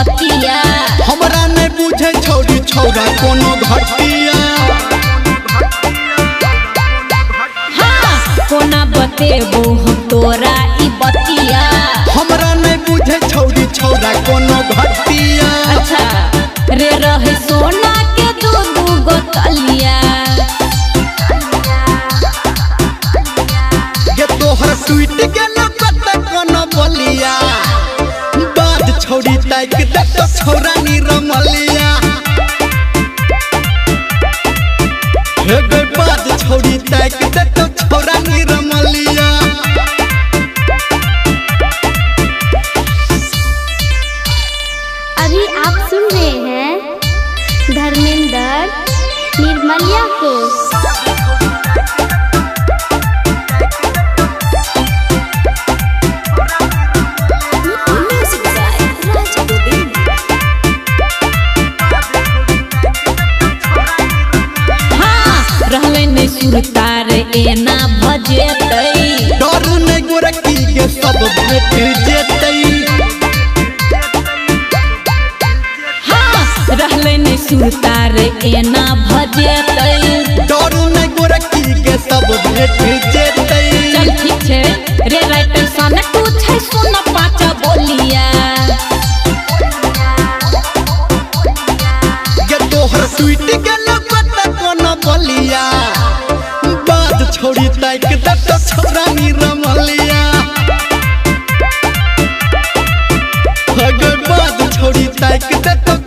बतिया। हमरा नहीं बुझे छौरी छौरा कोनो घटिया। हाँ कोना बतेबो हम तोरा ई बतिया। हमरा नहीं बुझे छौरी छौरा कोनो घटिया। अच्छा रे रहे सोना के दू दू गो तलिया। गे तोहर टूट गेल कत कोनो बलिया। बाद छौरी ताक दे तो छौरा नी रमलिया। हे गे बाद छौरी ताक दे तो छौरा नी रमलिया। अभी आप सुन रहे हैं धर्मेंद्र निर्मलिया को। हाँ रहले नहीं सुरतार एना भजेतै। डर नहीं गोरकी के सब भेट जेतै। हाँ रहले नहीं सुरतार एना भजेतै। डर नहीं गोरकी के सब भेट जेतै। चल ठीक छै रे राइटर सन तू छै सुन पाँच बोलिया। गे तोहर टूट गेल कत कोनो बलिया। बाद छौरी ताक दे तो छौरा नी रमलिया। हे गे बाद छौरी ताक दे तो